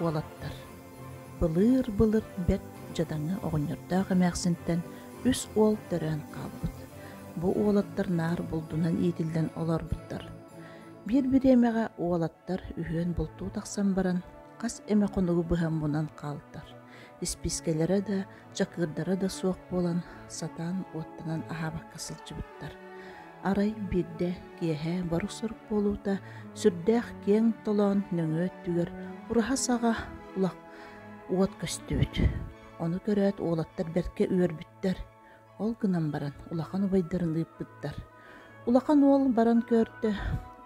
Уолаттар Былыыр-былыр бэрт дьадаҥы оҕонньордоох эмээхсинтэн үс уол төрөөн хаалбыт. Бу уолаттар наар булдунан иитиллэн олорбуттар. Биир бириэмэҕэ уолаттар үһүөн бултуу тахсан баран, хас эмэ хонугу быһа мунан хаалтар. Испиискэлэрэ да, чакыырдара да суох буолан, сатаан уоттанан аһаабакка сылдьыбыттар. Арай биирдэ киэһэ борук-сорук буолуута сүрдээх киэҥ толоон нөҥүө өттүгэр ураһа саҕа улах уот көстүбүт. Ону көрөөт уолаттар бэркэ үөрбүттэр. Ол гынан баран улахан убайдарын ыыппыттар. Улахан уол баран көрдө,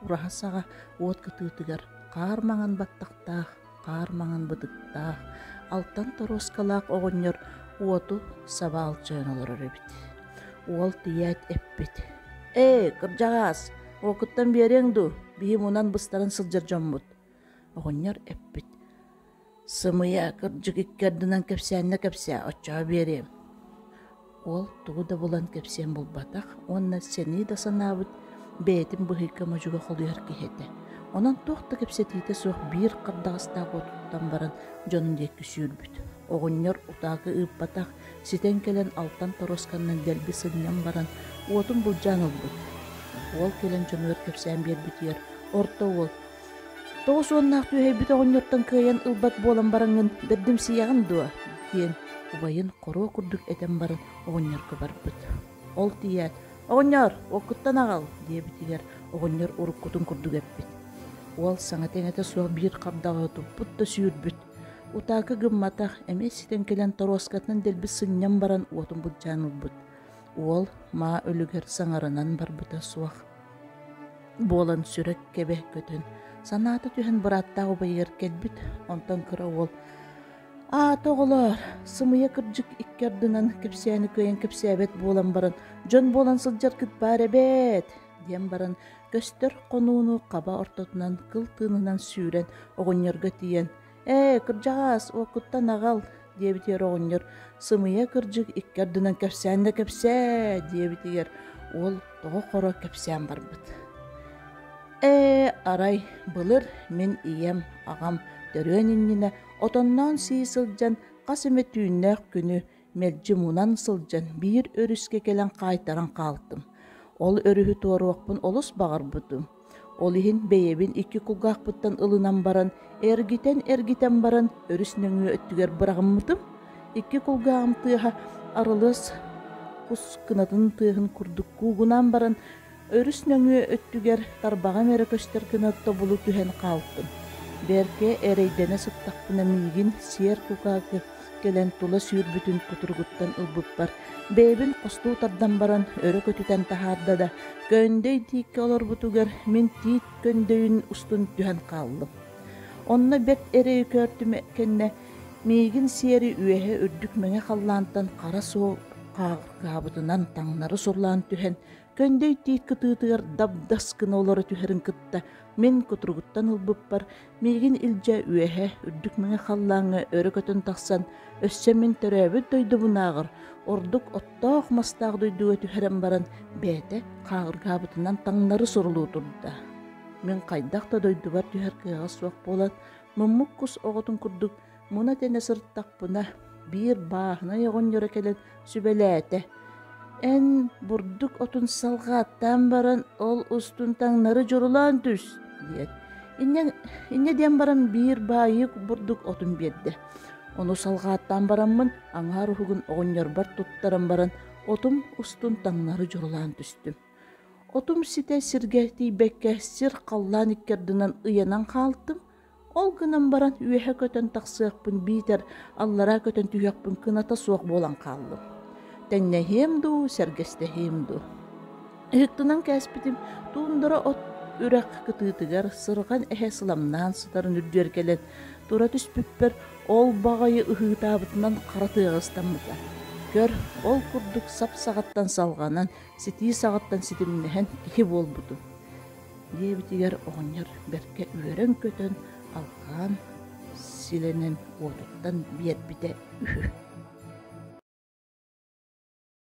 ураһа саҕа уот кытыытыгар хаар маҥан баттахтаах, хаар маҥан бытыктаах, алтан торуоскалаах оҕонньор уоту саба алчайан олорор эбит. Уол тиийээт эппит: «Ээ, кырдьаҕаас, уокуттан биэриэҥ дуу, биһи мунан быстаран сылдьар дьоммут». Оҕонньор эппит: «Сымыйа, кырдьык икки ардынан кэпсээннэ кэпсээ, оччоҕо биэриэм». Уол тугу да булан кэпсиэн булбатах уонна сэнии да санаабыт бэйэтин быһыыга-модьуга холуйар киһи этэ. Онон туох да кэпсэтиитэ суох биир хардаҕастаах уотуттан баран дьонун диэки сүүрбүт. Оҕонньор утаакы ыыппатах, ситэн кэлэн алтан торуосканнан дэлби сынньан баран уотун былдьаан ылбыт. Уол кэлэн дьонугар кэпсээн биэрбитигэр орто уол «Тоҕус уоннаах түөһэйбит оҕонньортон кыайан ылбат буолан бараҥҥын бэрдимсийэҕин дуо?» диэн убайын хоруо курдук этэн баран оҕонньорго барбыт. Ол тиийээт «Оҕонньоор, уоккуттан аҕал!» диэбитигэр оҕонньор уруккутун курдук эппит. Уол саҥата-иҥэтэ суох биир хардаҕы туппут да сүүрбүт. Утаакы гымматах, эмиэ ситэн кэлэн торуоскатынан дэлби сынньан баран уотун былдьаан ылбыт. Уол маа өлүгэр саҥарынан барбыта суох буолан сүрэх кэбэ көтөн, санаата түһэн бырааттаах убайыгар кэлбит, онтон кыра уол «Аата оҕолоор, сымыйа кырдьык икки ардынан кэпсээни кыайан кэпсээбэт буолан баран, дьон буолан сылдьаргыт баар эбээт!» диэн баран, көстөр хонууну хаба ортотунан кыл тыынынан сүүрэн оҕонньорго тиийэн «Ээ, кырдьаҕаас, уоккуттан аҕал!» диэбитигэр оҕонньор «Сымыйа кырдьык икки ардынан кэпсээн да кэпсээ!» диэбитигэр уол тоҕо-хоро кэпсээн барбыт. «Ээ, арай былыр мин ийэм, аҕам төрүөн иннинэ отонноон сии сылдьан хас эмэ түүннээх күнү мэлдьи мунан сылдьан биир өрүскэ кэлэн хаайтаран хаалтым. Ол өрүһү туоруохпун олус баҕарбытым. Ол иһин бэйэбин икки кулгаахпыттан ылынан баран, эргитэн-эргитэн баран өрүс нөҥүө өттүгэр быраҕыммытым. Икки кулгааҕым тыаһа арылыс кус кынатын тыаһын курдук куугунаан баран, өрүс нөҥүө өттүгэр тарбаҕым эрэ көстөр гына тобулу түһэн хаалтым. Бэркэ эрэйдэнэ сыттахпына миигин сиэр кукаакы кэлэн тула сүүрбүтүн кутуругуттан ылбыппар, бэйэбин хостуу тардан баран өрө көтүтэн таһаарда да, көөндөй тииккэ олорбутугар мин тиит көндөйүн устун түһэн хааллым. Онно бэрт эрэйи көөртүм кэннэ миигин сиэри үөһэ үрдүк мэҥэ халлаантан хара суол хааҕыргаабытынан таҥнары сурлаан түһэн, Көндөй тиит кытыытыгар дап-дас гына олоро түһэрин кытта мин кутуругуттан ылбыппар миигин илдьэ үөһэ үрдүк мэҥэ халлааҥҥа өрө көтөн тахсан, өссө мин төрөөбүт дойдубунааҕар ордук оттоох-мастаах дойдуга түһэрэн баран бэйэтэ хааҕыргаабытынан таҥнары сурулуу турда. Мин хайдах да дойдубар түһэр кыаҕа суох буолан, муммут кус оҕотун курдук муна-тэнэ сырыттахпына, биир бааһынай оҕонньоро кэлэн сүбэлээтэ: «Эн бурдук отун салҕааттаан баран, ол устун таҥнары дьурулаан түс» диэт, инньэ, инньэ диэн баран биир баайыы бурдук отун биэрдэ. Ону салҕааттаан бараммын, аҥаар уһугун оҕонньорбор туттаран баран, отум устун таҥнары дьурулаан түстүм. Отум ситэ сиргэ тиийбэккэ сир-халлаан икки ардынан ыйанан хаалтым, Ол гынан баран үөһэ көтөн тахсыахпын биитэр аллараа көтөн түһүөхпүн кыната суох буолан хааллым. Тэҥнэһиэм дуу, сэргэстэһиэм дуу. Ыһыктынан кээспитим туундара от үрэх кытыытыгар сырҕан эһэ сыламнаан сытарын үрдүгэр кэлэн тура түспүппэр ол баҕайы ыһыытаабытынан хара тыаҕа ыстаммыта. Көр, ол курдук сап саҕаттан салҕанан, ситии саҕаттан ситимнэһэн киһи буолбутум. Диэбитигэр оҕонньор бэркэ үөрэн-көтөн, алҕаан силэнэн уотуттан биэрбитэ үһү.